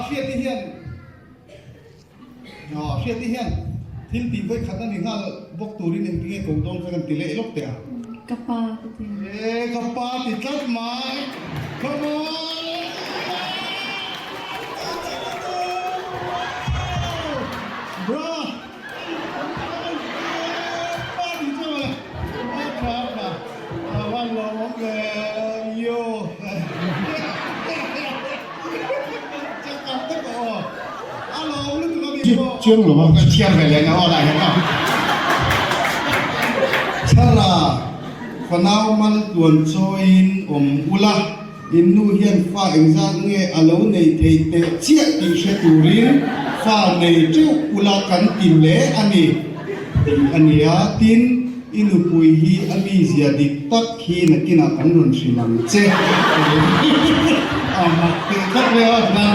Hriati hian Aw Hriati hian thil tih vawi khat a ni nghal bawk turin engtinge ko dawn kha kan ti leh lawk teh a. Ka pa ka ti. E ka pa ti tlat mai. Come on! Bra! Chiang lo a. Thara fanau mal tuan chawiin awm ula. In nu hian fa engzat nge a lo nei theih teh chiah tih hre turin fa nei teuh ula kan ti hle a ni tih a ni a. Tin, i nupui hi a mizia dik tak hi nakinah kan rawn hrilh ang che a mak teh tlat mai a.